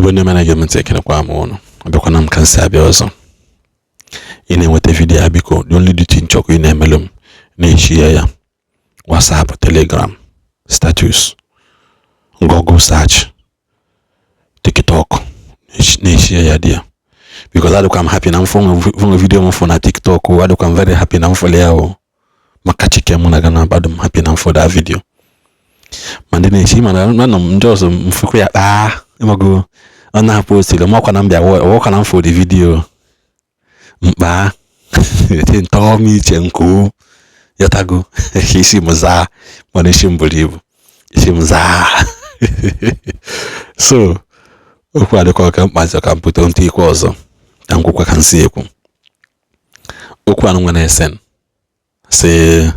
Igbo ndị mere gị ntị, ekenekwa m ụnụ. Abịakwana m ka m si abịa ọzọ. Ị na-enweta video ya, biko, the only duty nchọkwa ị na-emelụ m na-echi ya WhatsApp, Telegram status, Google search, TikTok, na-echi ya dị ya, because adịkwa m happy na m fụ video m fụ na TikTok o. Adịkwa m very happy na m fụrụ ya o, maka chike mụ na gana abadụ m happy na m fụ that video. Ma ndị na-echi, mana anọ m ndị ọzọ m fụkwa ya kpaa ịmago ọ na-apụ osiri ọmakwa na m bịa ọwọkwa na m fụ the video mkpa ntọọ m iche nke yọtago isi m zaa, mana isi m buru ibu, isi m zaa. So okwu adịkwa ka mkpazi ka m pụta ntị ikwe ọzọ ka m kwukwa ka m si ekwu okwu anụ nwere esen si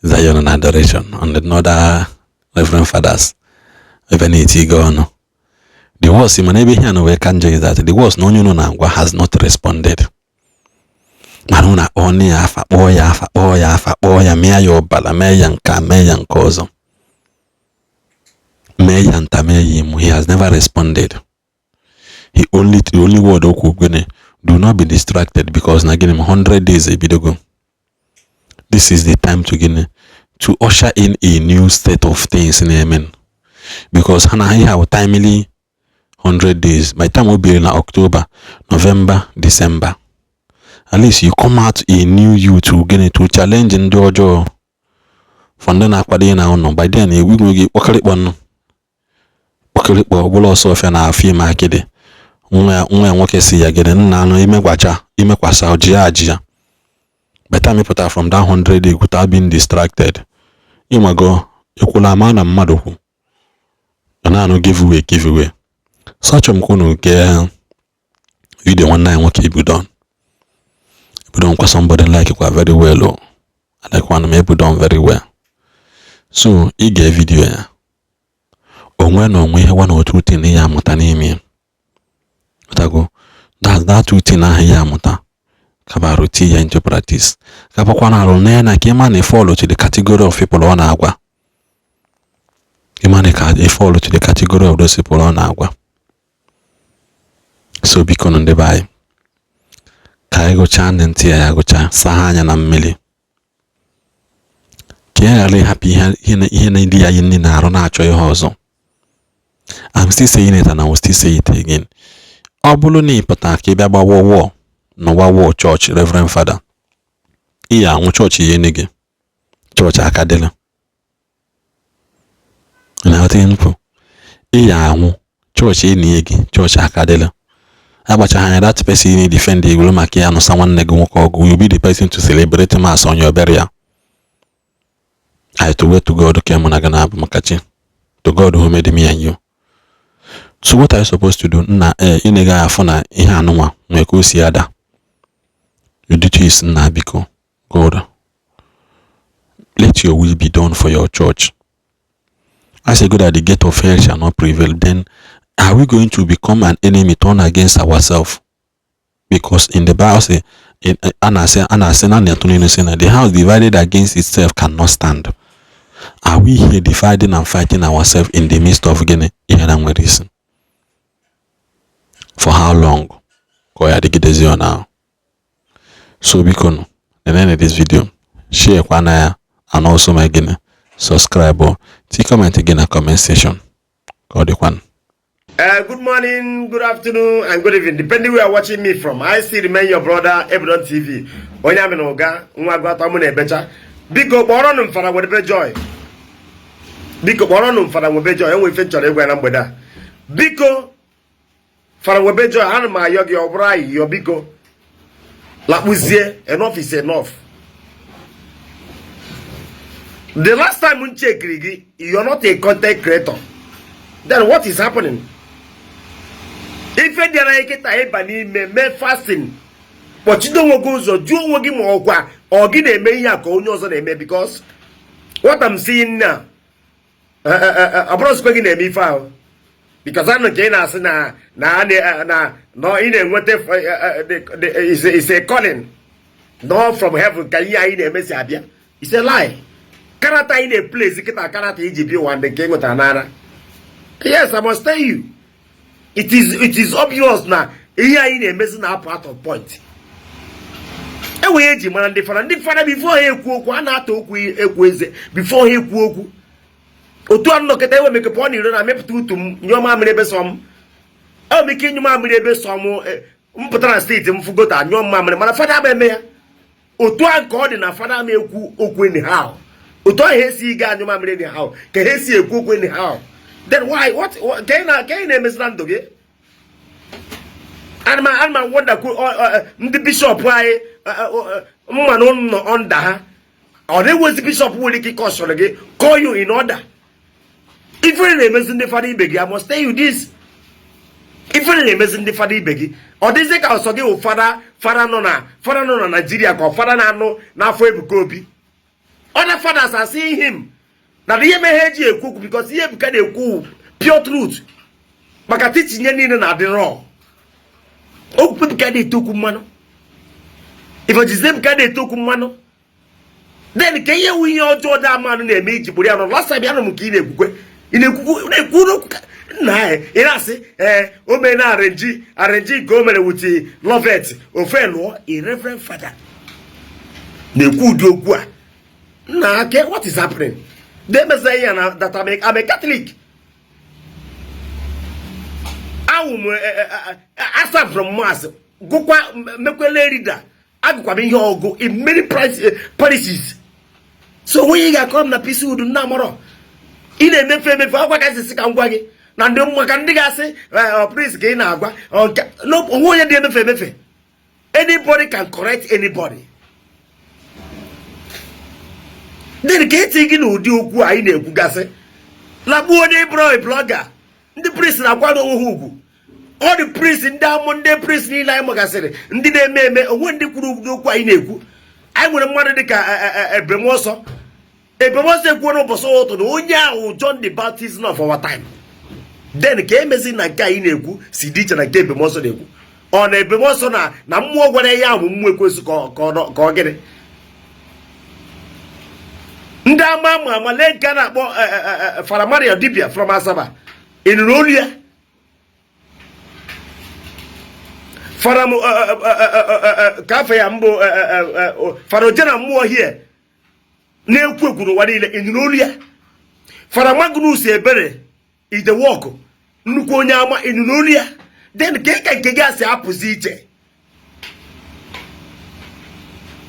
Zion na Adoration and the other Reverend Fathers ebe na-eti gị ọnụ. The worst, mana ebe ihe a na wee ka njọ is that the worst na onye unu na-agwa has not responded, mana unu akpọọ nne ya afa, kpọọ ya afa, kpọọ ya afa, kpọọ ya, mee ya ọbara, mee ya nka, mee ya nke ọzọ, mee ya nta, mee ya imu. He has never responded. He only the only word okwu gịnị? Do not be distracted, because na gịnị ma 100 days ebidogo. This is the time to gịnị? To usher in a new state of things na-eme, because ha na ihe ahụ timely 100 days. By the time o biri na October, November, December, at least you come out a new you to gịnị? To challenge ndị ọjọọ for ndị na-akwado ihe na ụnọ. By then egwu gị kpọkịrịkpọ nụ kpọkịrịkpọ ọbụla ọsọ ọfịa na afọ ime akịdị. Nwa ya nwoke si ya gịnị? Nna anụ imegwacha imekwasa ji ya ji ya. By the time ị pụtara from that 100 days without being distracted, ịmago ekwula ama na mmadụ kwu ọ na-anụ giveaway giveaway. So achọrọ m ka unu gee video nwanne anyị nwoke Ebudon. Ebudon kwa, somebody like kwa very well o. I like one m Ebudon very well. So ị gee video ya onwe na onwe ihe one or two thing ya amụta n'ime ya. Ghọtago? That two thing ahụ ya amụta kabarụ tinye ya into practice, kabakwa na arụ na ya na ka ịma na fall to the category of people ọ na-agwa, ịma na ka ị fall to the category of those people ọ na-agwa. So biko nụ, ndị be anyị, ka anyị gụchaa ndị ntị ya, ya gụchaa, saa anya na mmiri ka ya ghara ịhapụ ihe na-eri ya nri na-arụ na-achọ ihe ọzọ. I'm still saying it and I will still say it again. Ọ bụrụ na ị pụtara ka ị bịa gbawa wọọ n'ụwa wọọ chọọchị Reverend Father, ị ya anwụ, chọọchị ihe nne gị, chọọchị aka dịla na-aghọta ihe m kwuru. Ị ya anwụ, chọọchị enyi gị, chọọchị aka dịla. Agbachaghị anya, that person ị na-defend egwuru maka ya nụsa nwanne gị nwoke ọgụ, you be the person to celebrate mass on your burial. I to wait to God ka mụ na gị na-abụ maka chi to God who made me and you. So what are you supposed to do? Nna ee, ị na-ega afụ na ihe anụnwa nwee ka o si ada. Your duty is, nna, biko, God, let your will be done for your church. I say God that the gate of hell shall not prevail. Then are we going to become an enemy, turn against ourselves? Because in the Bible say, a na-asị, a na-asị na na-atụ n'ilu sị na the house divided against itself cannot stand. Are we here dividing and fighting ourselves in the midst of gịnị? Ihe na nwere isi. For how long ka ọ ya dịgidezi ọ na? So biko nụ, nenene this video, share kwana ya, and also my gịnị, subscribe o, ti comment gị na comment section ka ọ dịkwanụ. Good morning, good afternoon, and good evening, depending where you are watching me from. I still remain your brother, Ebudon TV. Onye amị na ụga nwa agụata mụ na-ebecha. Biko kpọrọnụ m Fada Nwebe Joy. Biko kpọrọnụ m Fada Nwebe Joy. Enwe ife m chọrọ ịgwa ya na mgbede a. Biko, Fada Nwebe Joy, ana m ayọ gị, ọ bụrụ ayịyọ, biko. Lakpụzie, enough is enough. The last time m checkiri gị, you're not a content creator. Then what is happening? Ife dị anaghị kịta ịba n'ime mee fasting, kpọchide onwe gị ụzọ, jụọ onwe gị ma ọkwa ọ gị na-eme ihe a ka onye ọzọ na-eme, because what I'm seeing now, ọ bụrụ sịkwa gị na-eme ife ahụ, because anụ nke ị na-asị na ị na-enweta is a calling not from heaven ka ihe anyị na-eme si abịa. It's a lie. Character anyị na-eplace kịta, character iji bi ụwa ndị nke ị nwetara n'ara. Yes, I must tell you. It is obvious na ihe anyị na-emezi na-apụ out of point. Enweghị eji mara ndị fada. Ndị fada, before ha ekwu okwu, a na-ata okwu ekwu eze before ha ekwu okwu. Otu a nnọkịta enwe m ike pụọ n'iro na mepụta utu m, nyụọ mamịrị ebe sọ m. Enwere m ike ịnyụ mamịrị ebe sọ m. M pụtara na steeti m fugota nyụọ mamịrị, mana fada ama eme ya otu a. Nke ọ dị na fada ama ekwu okwu anyhow. Otu ahụ esi ga anyụ mamịrị anyhow ka ha esi ekwu okwu anyhow. Then why, what ka ị na-emezi na ndụ gị? Ana m wonder ndị bishọp anyị mmanụ nọ under ha. Ọ na-enwezi bishọp nwere ike ịkọsọrọ gị, call you in order? Ifere na-emezi ndị fada ibe gị. I must tell you this, ifere na-emezi ndị fada ibe gị. Ọ dịzị ka ọsọ gị wụ fada. Fada nọ na Naijiria ka ọ fada na-anụ n'afọ Ebuka Obi. Other fathers are seeing him na ihe meghe eji ekwu okwu, because ihe Ebuka na-ekwu pure truth, maka teaching ya niile na-adị raw. Okwu Ebuka na-ete okwu mmanụ. Evangelist Ebuka na-ete okwu mmanụ. Then ka ihe wu ihe ọjọọ dị amanụ na-eme iji gburu ya nọ. Last time anụ m ka ị na-ekwukwe, ị na-ekwukwu, na-ekwu n'okwu nna anyị, ị na-asị ee, o mere na arrange arrange nke o mere with Lovet ofe lụọ. A reverend father na-ekwu ụdị okwu a, nna ke, what is happening? Demeza ya na that I'm a Catholic. Awụ m asa from mass, gụkwa mekwele reader, agụkwa m ihe ọgụ in many parishes. So onye ị ga-akọrọ m na priesthood nna amụrọ, ị na-emefe emefe akwa ka sisi ka m gwa gị na ndị maka ndị ga-asị priest ka ị na-agwa onwe onye dị emefe emefe. Anybody can correct anybody. Then ka eti gị na ụdị okwu anyị na-ekwugasị lagbuo onye bụrụ blogger. Ndị priest na-akwado onwe ha ugwu. Ọ dị priest, ndị amụ, ndị priest niile anyị magasịrị, ndị na-eme eme onwe, ndị kwuru ụdị okwu anyị na-ekwu. Anyị nwere mmadụ dịka Ebemọsọ. Ebemọsọ ekwuo n'ụbọchị ụtụ na onye ahụ John the Baptist of our time. Then ka emezi na nke anyị na-ekwu si dị iche na nke Ebemọsọ na-ekwu? Ọ na Ebemọsọ na mmụọ gwara ya ahụ, mmụọ ekwesị ka ọ gịnị? Ndị ama ama ama lee nke a na-akpọ Fada Mario Dibia from Asaba. Ị nụrụ olu ya? Fada ka afọ ya mbụ, Fada Ojena mmụọ hie na-ekwu ekwu n'ụwa niile. Ị nụrụ olu ya? Fada Magnus Ebere Idewọkụ, nnukwu onye ama, ị nụrụ olu ya? Then ka ka nke gị asị apụzi iche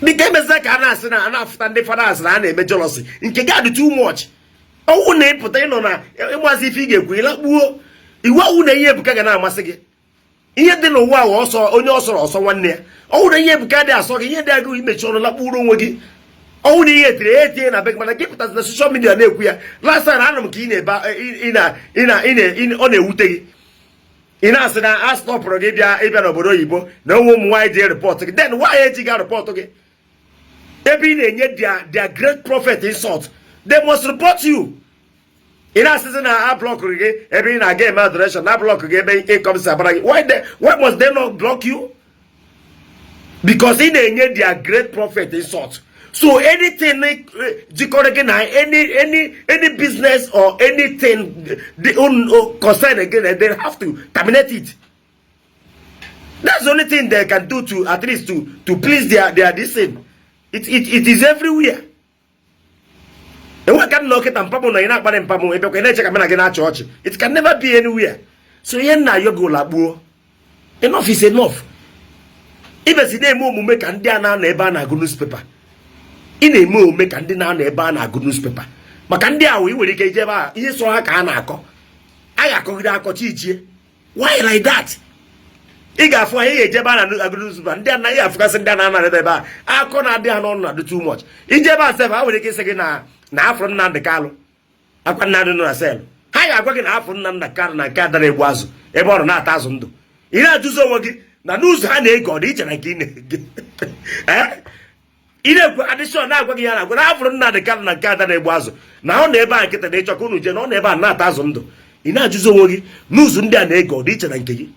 dịka emezia ka a na-asị na a na-afụta ndị fada asị na a na-eme jealousy. Nke gị adị too much. Ọnwụ na ịpụta ịnọ na ịmazi ife ị ga-ekwu, ịlakpuo iwu. Ọnwụ na ihe Ebuka ga na-amasị gị. Ihe dị n'ụwa ahụ, ọsọ onye ọ sọrọ ọsọ nwanne ya. Ọnwụ na ihe Ebuka dị asọ gị, ihe dị agụụ imechi ọnụ lakpuru onwe gị. Ọnwụ na ihe etiri ya etinye na be gị, mana gị pụtazi na social media na-ekwu ya. Last time anụ m ka ị na-ebe ọ na-ewute gị, ị na-asị na a stọpụrụ gị bịa ịbịa n'obodo oyibo na onwe ụmụ nwaanyị ji report gị. Then nwaanyị ejighị report gị ebe ị na-enye their great prophet insult? They must report you. Ị na-asịzi na a blockụrụ gị ebe ị na-aga eme adoration, na block gị ebe income si abara gị. Why must they not block you? Because ị na-enye their great prophet insult. So anything jikọrọ gị na any business or anything the concern again, they have to terminate it. That's the only thing they can do to at least to please their this thing. It is everywhere. Enwe ka nna okịta mpamụ na ị na-akparị mpamụ, ebekwa ị na-eche ka mụ na gị na-achị ọchị. It can never be anywhere. So ihe nna ayọ gị, ụlọ kpuo. Enough is enough. Ibezi na-eme omume ka ndị a na-anọ ebe a na-agụ newspaper. Ị na-eme omume ka ndị na-anọ ebe a na-agụ newspaper, maka ndị ahụ ị nwere ike ije ebe a, ihe so ha ka a na-akọ, a ga-akọgide akọcha ichie. Why like that? Ị ga-afụ ha, ị ga-eje ebe a na-agụ newspaper, ndị anaghị afụgasị, ndị a na-anọ ebe a akọ na-adị ha n'ọnụ na-adị too much. Ije ebe a sef, ha nwere ike ịsị gị na afọ Nnamdị Kalụ akwa Nnamdị nọ na cell. Ha ga-agwa gị na afọ Nnamdị Kalụ na nke ada na-egbu azụ ebe ọ nọ na-ata azụ ndụ. Ị na-ajụzi onwe gị na n'ụzọ ha na-ege ọ dị iche na nke ị na-ege. Ị na-ekwu addition na-agwa gị ya na-agwa na afụrụ Nnamdị Kalụ na nke ada na-egbu azụ na ọ nọ ebe a nkịta na ịchọ ka unu jee na ọ nọ ebe a na-ata azụ ndụ. Ị na-ajụzi onwe gị n'ụzọ ndị a na-ege ọ dị iche na nke gị.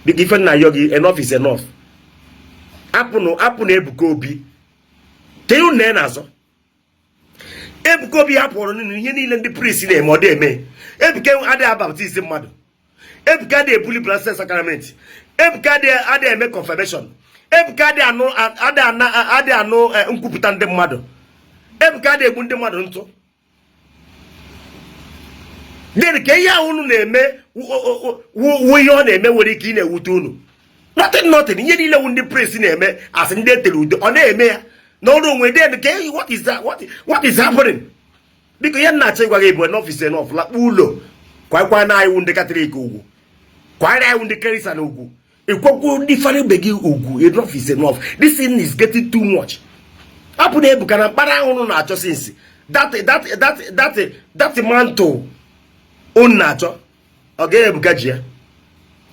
Biko, ife nna ayọ gị, enough is enough. Apụnụ, apụnụ Ebuka Obi ka ịhụ na ya na-azọ. Ebuka Obi hapụrụ nínú ihe niile ndị priest na-eme, ọ dị eme. Ebuka adịghị abaptize mmadụ. Ebuka adịghị ebuli Blessed Sacrament. Ebuka adịghị eme confirmation. Ebuka adịghị anụ nkwupụta ndị mmadụ. Ebuka adịghị egbu ndị mmadụ ntụ. Then ka ihe ahụ unu na-eme wụ ihe ọ na-eme nwere ike ị na-ewute unu. Nothing, nothing. Ihe niile wụ ndị priest na-eme, asị ndị etere udo, ọ na-eme ya n'ọrụ onwe. Then ka what is that? What is happening? Biko, ihe nna achọ ịgwa gị bụ enough is enough. Lakpuo ụlọ, kwakwa na anyị wụ ndị Katọlik ugwu, kwanyere anyị wụ ndị Kristian ugwu, ịkwakwu ndị fara ibe gị ugwu. Enough is enough. This thing is getting too much. Hapụ na Ebuka na mkpara ahụ na-achọ since that mantle unu na-achọ, ọ ga Ebuka ji ya.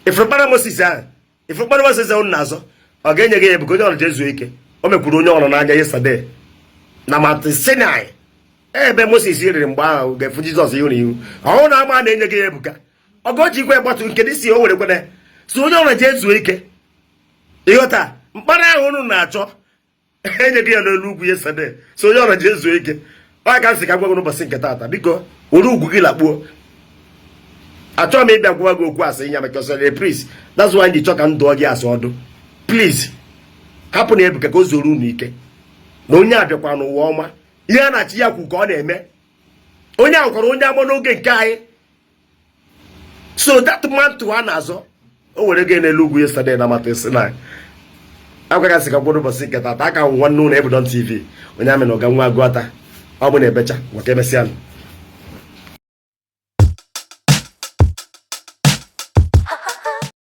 Ifuru mkpara Moses ahụ, ifuru mkpara Moses ahụ unu na-azọ, ọ ga-enye gị Ebuka. Onye ọrụ ji ezuo ike. O mekwuru onye ọrụ n'anya yesterday na Mount Sinai, ebe Moses riri mgbe ahụ ga-efu Jizọs ihu na ihu. Ọhụụ na ama na-enye gị Ebuka, ọgọ ji ikwe gbatu nke dị si o were kwene si onye ọrụ ji ezuo ike. Ịghọta mkpara ahụ unu na-achọ, enye gị ya n'elu ugwu yesterday, so onye ọrụ ji ezuo ike. Ọ ka nsị ka gwa gị n'ụbọchị nke taata, biko, were ugwu gị lakpuo. Achọghị m ịbịa gwa gị okwu asị ịnya maka ọsọ priest. That's why ndị chọ ka m dụọ gị asị ọdụ. Please, hapụ na Ebuka ka o zuoro unu ike, na onye a bịakwa n'ụwa ọma. Ihe a na-achị ya kwu ka ọ na-eme. Onye ahụ kwara onye ama n'oge nke anyị. So that mantle a na-azọ, o were gị n'elu ugwu yesterday na Mount Sinai. Agwagasị ka gwara ụbọchị nke taata aka nwanne ụlọ Ebudon TV, onye amị na ọga nwa agụata ọ bụ na ebecha maka emesịa.